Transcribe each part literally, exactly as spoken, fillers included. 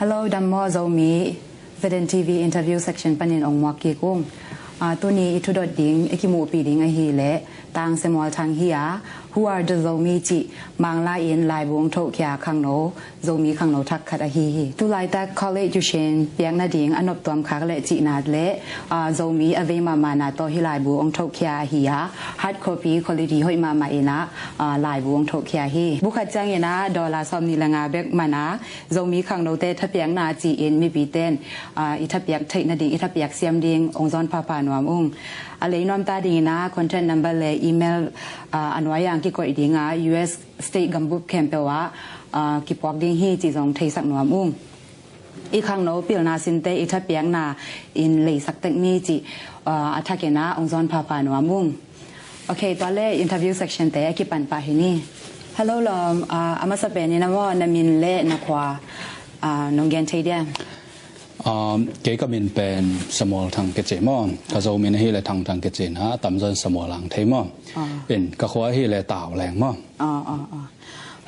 Hello, dam maw Zomi, Z N T V interview section panin ong muak kik ung. Ah, tuni i thudot ding, i kimuhpih ding ahih leh Tang Samuel Thang hi a, Who Are the Zomi cih Manglai in laibu ong thohkhia khangno, Zomi khangno thak khat ahi hi. Tulaitak college tuition piak nading a noptuam khak leh cihna leh, ah, Zomi a vei mahmahna tawh hih laibu ong thohkhia ahi a, hard copy quality hoih mahmah in ah, ah, laibu ong thohkhia hi. Bu khat ciangin ah dollar sawmnih le nga bek man a, Zomi khangnote thapiakna ci-in mipite in, ah, i thapiak theih nading, i thapiak siam ding ong zawn phapha nuam ung. A lei nuam ta dingin ah contact number le email, ah, a nuai ah ong kikoih ding a, U S state gambup khempeuh ah, ah, kipuak ding hi cih zong theisak nuam ung. I khangno pilna sinte i thapiakna in leisak tek ni cih, ah, a thakin ah ong zawn phapha nuam ung. Ok, tua leh interview section te a kipan pah hi ni. Hello lawm, ah, a masa penin ah maw, na min le na khua, ah, nong gen thei diam? Um, kei ka min pen Samuel Thang kici maw. Ka Zo min ahih leh Thang Thang kici in ah, a tamzaw in Samuel ang thei maw. Ah. In ka khua ahih leh Tauleng maw. Ah, ah, ah.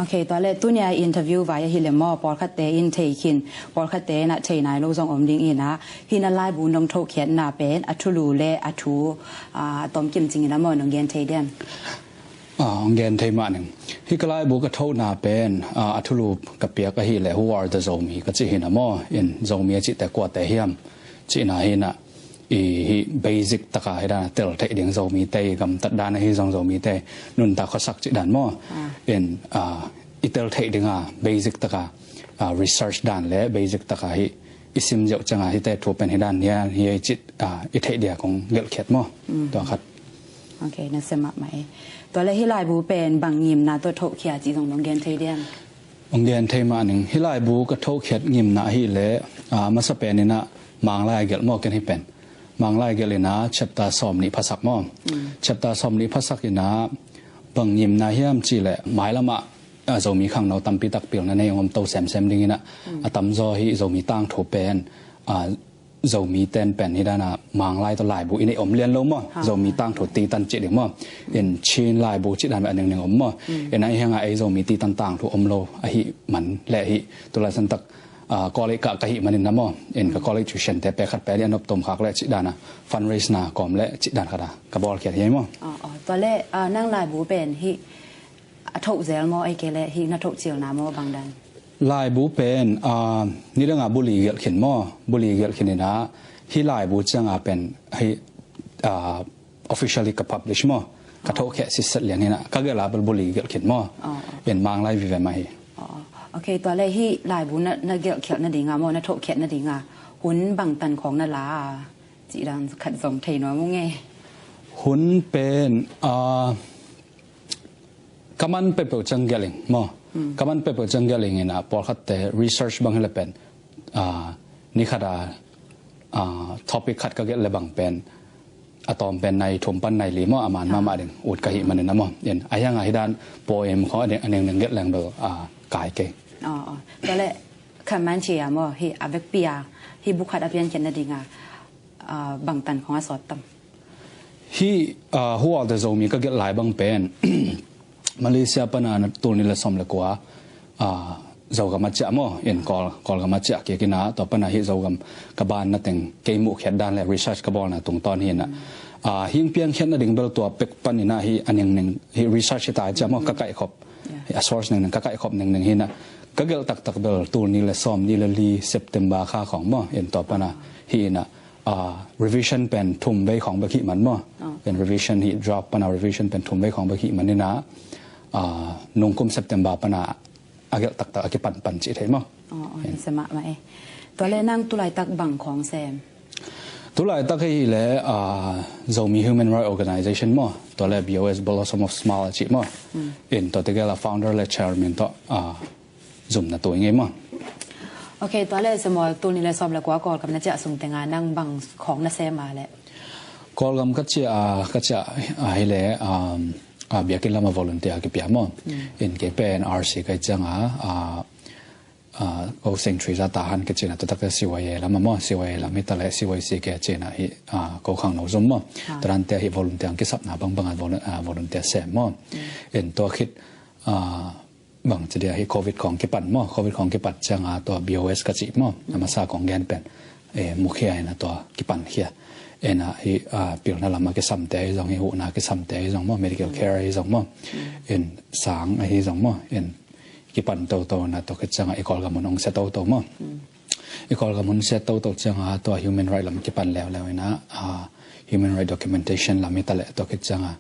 Ok, tua leh tuni a interview vai ahih leh maw, pawlkhatte in thei khin, pawlkhatte in ah thei nai lo zong om dingin ah, hih na laibu nong thohkhiatna pen a thulu le a thu, ah, a tomkim cingin ah maw, nong gen thei diam? Ah, ong gen thei mah ning. Hih ka laibu ka thohna pen, ah, a thulu ka piak ahih leh Who Are the Zomi ka cih hi in ah maw. In Zomi a cihte kuate hiam cihna hi in ah, i hih basic taka hi dan a tel theih ding Zomite, i gamtat dan ahi zong Zomite nuntak khuasak cih dan maw. Ah. In, ah, i tel theih ding a basic taka, ah, research dan le basic taka hih i sim ziau ciang a hihte thu pen hi dan hi a, hi a i cih, ah, i theih dia kong gelhkhiat maw. Mm. Tua khat. Ok, na sia mahmah e. Tua leh hih laibu pen bang ngimna tawh thohkhia cih zong nong gen thei diam? Ong gen thei mah ning. Hih laibu ka thohkhiat ngimna ahih leh, ah, masa penin ah Manglai a gelh maw, ken hih pen Manglai a gelh in ah chapter sawmnih phasak maw. Mm. Chapter sawmnih phasak in ah bang ngimna hiam cih leh mailam ah, ah, Zomi khangno tampi tak pilna nei ong om to semsem dingin ah, mm, a tamzaw hih Zomi tangthu pen, ah, Zomite in pen hi dan a Manglai tawh laibu i neih om lian lo maw. Ha. Zomi tangthu titan cih ding maw. In Chin laibu cih dan a ningning om maw. Mm. In ah hih hang a ei Zomi titan tangthu om lo ahih man leh hih tulaisan tak, ah, college kah ka hih manin ah maw. In ka, mm, college tuition te pek khat pek nih a noptuam khak leh cih dan a fundraise na kawm leh cih dan khat a ka bawlkhiat hi maw. Ah, ah. Tua leh, ah, nang laibu pen hih a thoh zel maw, ahih kei leh hih na thoh cilna maw, bang dan? Laibu pen, ah, nidang a buli gelh khin maw, buli gelh khin in ah, hih laibu ciang a pen, hih, ah, officially ka publish maw, ka, oh, thohkhiat sitset lian in ah, ka gelh a bel buli gelh khin maw. Oh, oh. In Manglai vive mah hi. Oh, oh. Ok, tua leh hih laibu na, na gelhkhiat nading a maw, na thohkhiat nading a, hun bangtan khawng na la a, cih dan khat zong thei nuam ung e. Hun pen, ah, ka man peuhpeuh ciang gelh ing maw. Mm. Ka man peuhpeuh ciang gelh ing in ah, pawlkhatte research bang hi leh pen, ah, ni khat a, ah, topic khat ka gelh leh bang pen a tawm pen nai thum pan nai li maw, a man, ah, mahmah ding ut ka hih manin ah maw. In, ahih hang a hih dan poem khawng a ningning gelh leng bel, ah, kai kei. Oh, oh. Tua leh kha man ci a maw, hih a vekpi a, hih bu khat a piankhiat nading a, ah, bangtan khawng a sawt tam? Hih, ah, Who Are the Zomi ka gelh lai bang pen Malaysia pan a tul nih le sawm le kua, ah, Zogam a ciah maw, in Kawl, Kawlgam a ciah kik in ah, tua pan a hih Zogam ka banna teng kei muhkhiat dan le research ka bawlna tungtawn hi in ah. Ah, hih piankhiat nading bel tua pek pan in ah hih a ningning, hih research hi ta ciah maw, ka kaihkhop. Yeah. Hih a source ningning, ka kaihkhop ningning hi in ah. Ka gelh taktak bel tul nih le sawmnih le li September kha khawng maw, in tua pan a hih in ah, ah, revision pen thum vei khawng bek hih man maw. Oh. Pen revision hih draft pan a revision pen thum vei khawng bek hih man in ah, ah, nungkum September pan a a gelh taktak a kipanpan cih thei maw. Oh, oh, in, na sia mahmah e. Tua leh nang tulaitak bang khawng sem? Tulaitak ahih leh, ah, Zomi Human Rights Organization maw, tua leh B O S, Blossom of Smile a cih maw. Mm. In tuate gel a founder le chairman tawh, ah, zumna tu ing ei maw. Ok, tua leh Samuel, tul nih le sawm le kua Kawlgam na ciah sung teng a nang bang khawng na sem a leh? Kawlgam ka ciah, ah, ka ciah ahih leh, um, ah, biakinn lam a volunteer kipia maw. Mm. In kei pen R C ka hih ciang a, ah, ah, ko Saint Teresa Tahan ka cih in ah, tua tak leh C Y A lam a maw, C Y A lam hi ta leh C Y C ka cih in ah hih, ah, ko khangno zum maw. Ah. Tua dante hih volunteer kisapna bangbang a volu-, ah, volunteer sem maw. Mm. In tua khit, ah, bang ci dia, hih covid khawng kipan maw, covid khawng kipat cianga tua B O S ka cih maw, a masa kong gen pen, eh, mukhia ina tua kipan khia. Ina hih, ah, pilna lama kisamte ahi zong, hih huhna kisamte ahi zong maw, medical care ahi zong maw, in sang ahi zong maw, in kipan toto ina tua khit cianga i Kawlgam hun hong sia toto maw. I Kawlgam hun sia toto cianga tua human right lam kipan leuleu ina, ah, human right documentation lam hi taleh tua khit cianga,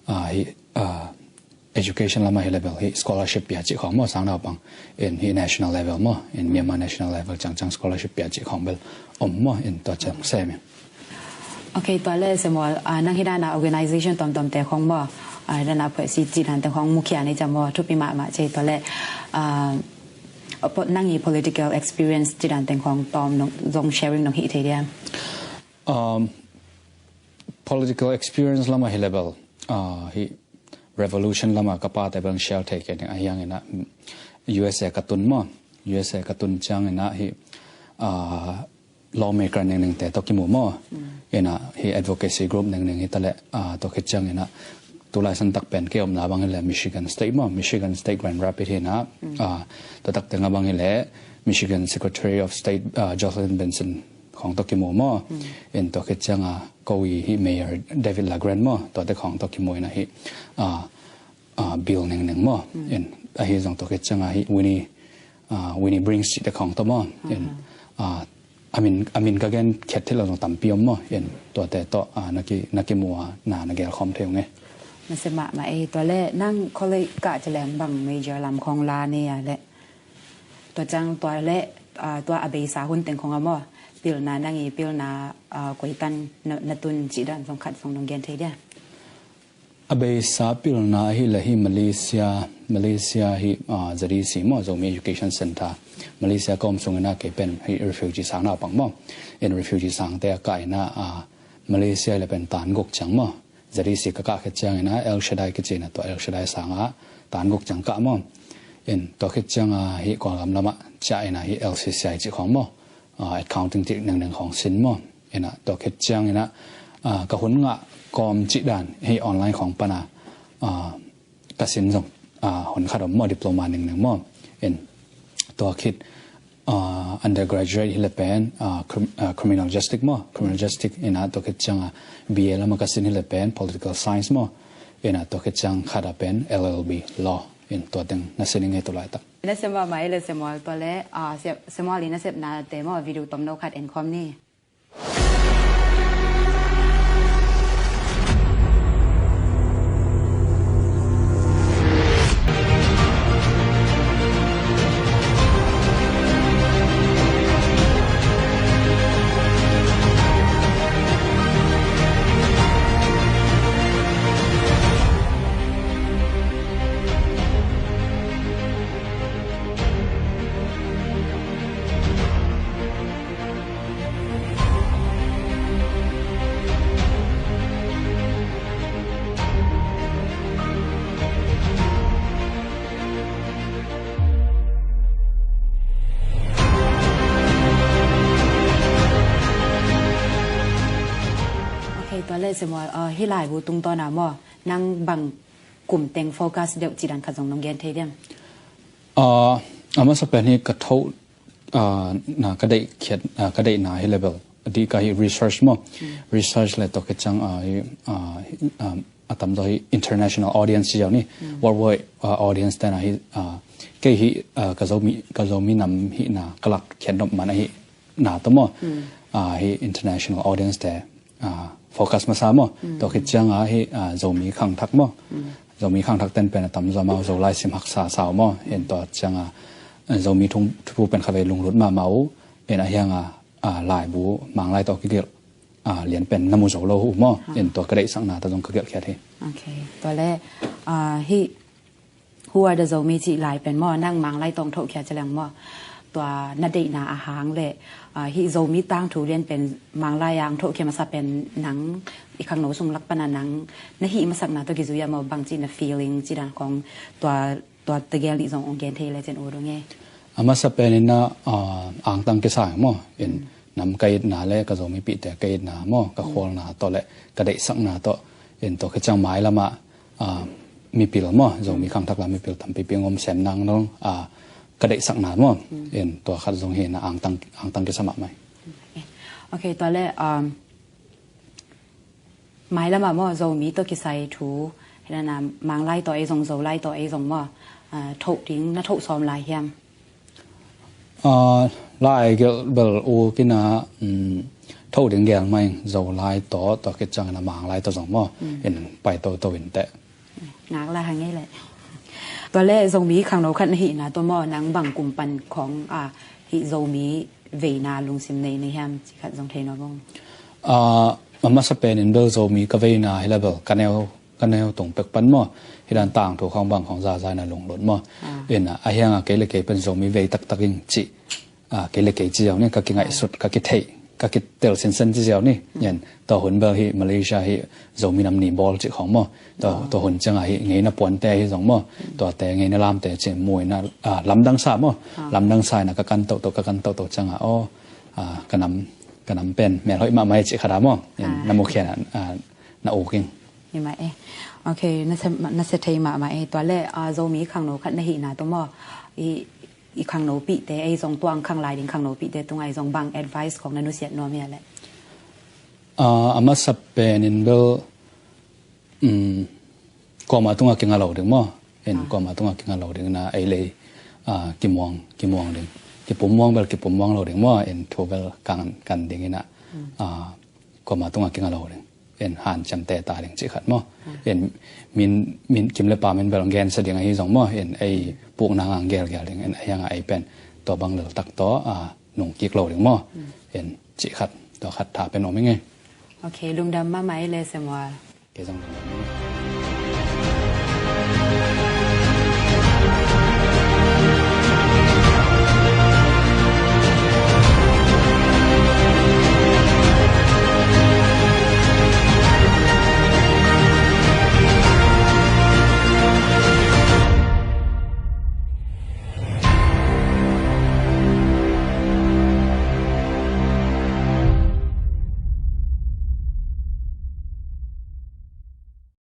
ah, hih, ah, education lama hi level hih scholarship pia cih khawng maw, sang naupang in hih national level maw, in Myanmar national level ciangciang scholarship pia cih khawng bel om maw, in tua ciang sem in. Ok, tua le Samuel, ah, nang hi dana organization tuamtuamte khawng maw, ah, dana phuaisi cih dante khawng mukhia nei ciang maw, thupi mahmah cei tua le, ah, po-, nang i political experience cih dante khawng tawm nong, zong sharing nong hih thei dia? Um, political experience lama hi level, ah, hih revolution lama ka pate bel share thei kei ning ahi hang ina, U S A ka tun maw, U S A ka tun ciang ina hih, ah, lawmaker ningningte tawh kimu maw. Ina hih advocacy group ningning hi taleh, ah, tua khit ciang ina tulai santak pen kei omna bang hileh Michigan State maw, Michigan State Grand Rapids hi ina, ah, tua takte nga bang hileh Michigan Secretary of State, ah, Jocelyn Benson khawng tawh kimu maw. In tua khit cianga ko i hih Mayor David LaGregne maw, tuate khawng tawh kimu ina hih, ah, ah, bill ningning maw. In ahi zong tua khit cianga hih Winnie, ah, Winnie Brings cihte khawng tawh maw. In, ah, a min, a min ka gen khiat thei lo zong tampi om maw. In tuate tawh, ah, na ki, na kimu a na, na gelkhawm thei ung e. Na sia mahmah e, tua le nang college kah cileng bang major lam khawng la ni a le? Tua ciang tua le, ah, tua a beisa hun teng khawng a maw, pilna nang i pilna, ah, koitan na, na tun cih dan zong khat zong nong gen thei dia? A beisa pilna ahi le hih Malaysia, Malaysia hih, ah, Z E C maw, Zomi Education Centre. Malaysia ka om sung ina kei pen hih refugee sang naupang maw. In refugee sangte a kah ina, ah, Malaysia le pen tan guk ciang maw. Z E C ka kah khit ciang ina El Shaddai kici ina tua El Shaddai sanga tan guk ciang kah maw. In tua khit cianga hih Kawlgam lama ciah ina hih L C C I cih khawng maw, ah, accounting cih ningning khawng sin maw. Ina tua khit ciang ina, ah, ka hun ngah kawm cih dan hih online khawng pana, ah, ka sin zong, ah, hun khat om maw, diploma ningning maw. In tua khit, ah, undergraduate hi le pen, ah, crim-, ah, criminal justice maw, criminal justice ina tua khit cianga B A lama ka sin hi le pen political science maw. Ina tua khit ciang khat a pen L L B law. In tua teng na sin ing e tu laitak. Na sia mahmah e le Samuel, tua le, ah, sia-, Samuel i nasepnate maw video tomno khat en khawm ni. Ok, tua le Samuel, ah, hih laibu tungtawn a maw, nang bang kum teng focus deuh cih dan khat zong nong gen thei diam? Ah, a masa pen hi ka tho, ah, na ka deih khiat, ah, ka deihna hi level. A dih ka hi research maw. Research le tua khit ciang, ah, hi, ah, hi, ah, a tamzaw hi international audience ci zaw ni. Worldwide, ah, audience te na hi, ah, kei hi, ah, ka Zomi, ka Zomi nam hihna ka lak khiat nop man ahi na tawh maw. Ah, hi international audience te, ah, focus masa maw. Tua khit cianga hi, ah, Zomi khangthak maw. Zomi khangthak ten pen a tamzaw amau Zolai sim haksa sau maw. Hin tua cianga, ah, Zomi thung, thupuk pen khavei lunglut mahmah uh. Hin a hianga, ah, laibu Manglai tawh kigelh, ah, lian pen na mu zo lo uh maw. Hin tua ka deihsakna tawh zong ka gelh khiat hi. Ok. Tua le, ah, hi Who Are the Zomi cih lai pen maw, nang Manglai tawh hong thohkhia ci leng maw. Tua na deihna a hang le, ah, hih Zomi tangthu lian pen Manglai a hong thohkhia masa pen nang i khangno sung lak pana nang na hih masakna tawh kizui a maw, bangci na feeling ci dan khawng tua, tua tegel nih zong hong gen thei le cin uh dong e. A masa pen ina, ah, angtang kisai maw, in nam ka itna le ka Zomipihte ka itna maw, ka khualna tawh le ka deihsakna tawh, in tua khit ciang mai lama, ah, mipil maw, Zomi khangthak lam mipil tampipi ong om sem nang dong, a, ka deihsakna maw. In tua khat zong hi na angtang, angtang kisa mahmah hi. Ok, tua le, um, mailam ah maw, Zomi tawh kisai thu, hi na na Manglai tawh ei zong, Zolai tawh ei zong maw, a, thoh ding, na thoh sawm lai hiam? A, lai gelh bel u kina, um, thoh ding gel mai, Zolai tawh, tua khit ciang na Manglai tawh zong maw, in pai toto in teh. Ngak lai hang ei le. Tua le Zomi khangno khat na hihna tua maw, nang bang kum pan khawng, a, hih Zomi veina lungsim nei na hiam, ci khat zong thei nawn bong. A, a masa pen in bel Zomi ka veina hi la bel ka neu, ka neu tung pek pan maw. Hi dan tangthu khawng bang khawng zazai na lunglut maw. In a, a hiang a kei le kei pen Zomi vei taktak ing ci. A, kei le kei ci ziau ni, ka kingaihsut, ka kitheih, ka kitel sinsen ci ziau ni. Tua hun bel hi Malaysia hi Zomi nam ni bawl ci khawng maw. Tua hun ciang a hi ngeina puante hi zong maw. Tuate ngeina lamte ci mu in a, a, lamdang sa maw. Lamdang sa in a ka kan toto, ka kan toto ciang a, aw, a, ka nam, ka nam pen melhoih mahmah ci khat a maw. In na mukhian a, a, na uk ing. Hi mah e. Ok, na sia, na sia thei mahmah e. Tua le, a, Zomi khangno khat na hihna tua maw. I, i khangnopihte, ei zong tuang khang lai ding khangnopihte tungah ei zong bang advice khawng na nusiat nuam hia le? A, a masa pen in bel, um, kuamah tungah kinga lo ding maw. In kuamah tungah kinga lo ding na ei lei, a, kimuang, kimuang ding. Kipummuang bel kipummuang lo ding maw. In thu bel kan, kan ding in a, a, kuamah tungah kinga lo ding. In hanciam teta ding cih khat maw. In min, min kim le pam in bel gensia ding ahi zong maw. In ei pukna ngang gelgel ding. In a hiang a ei pen tua bang leltak tawh, a, nungkik lo ding maw. In cih khat, tua khat tha pen om ing e. Ok, lungdam mahmah ei le Samuel. Kei zong lungdam ing e.